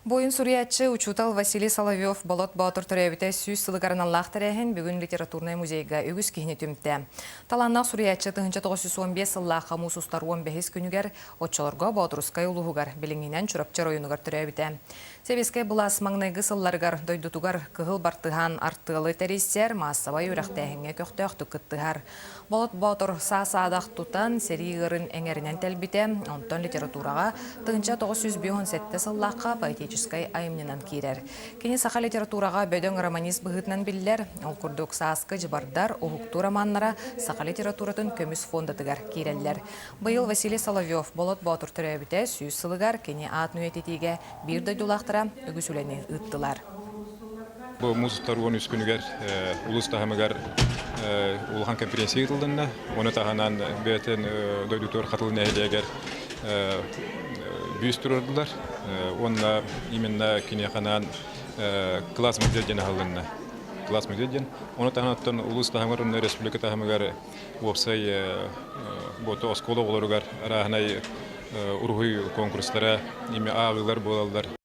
Буойун суруйааччы, учуутал Василий Соловьев Болот Боотур төрөөбүтэ 100 сылыгар аналлаах тэрээһин бүгүн литературнай музейга үгүс киһини түмтэ. Талааннаах суруйааччы 1915 сыллаахха муус устар 15 күнүгэр оччолорго Боотурускай улууһугар, билиҥҥинэн Чурапчы оройуонугар төрөөбүтэ. Сэбиэскэй былаас маҥнайгы сылларыгар дойдутугар кыһыл бартыһаан артыалы тэрийсэр, маассабай үөрэхтээһиҥҥэ көхтөөхтүк кыттыһар. Болот Боотур саа-саадах тутан, сэрии ыарын эҥэринэн тэлбитэ, онтон литератураҕа 1957 сыллаахха поэтическай айымньынан киирэр. Кини саха литератураҕа бөдөҥ романист быһыытынан биллэр, ол курдук «Сааскы дьыбардар», «Уһуктуу» романнара саха литературатын көмүс фондатыгар киирэллэр. Быйыл Василий Соловьев Болот Боотур төрөөбүтэ 100 сылыгар кини аатын үйэтитиигэ биир дойдулаахтара үгүс үлэни ыыттылар. Бу муус устар 13 күнүгэр улуус таһымыгар улахан конференция ыытылынна. Ону таһынан бэйэтин дойдутугар Хатылы нэһилиэгэр бүүс туруордулар. Уонна именно киниэхэ класс музей диэн аһыллынна. Класс музей диэн. Ону таһынан оттон улуус таһымыгар уонна республика таһымыгар уопсай бу оскуола оҕолоругар арааһынай уруһуй конкурстара, ими ааҕыылар буолаллар.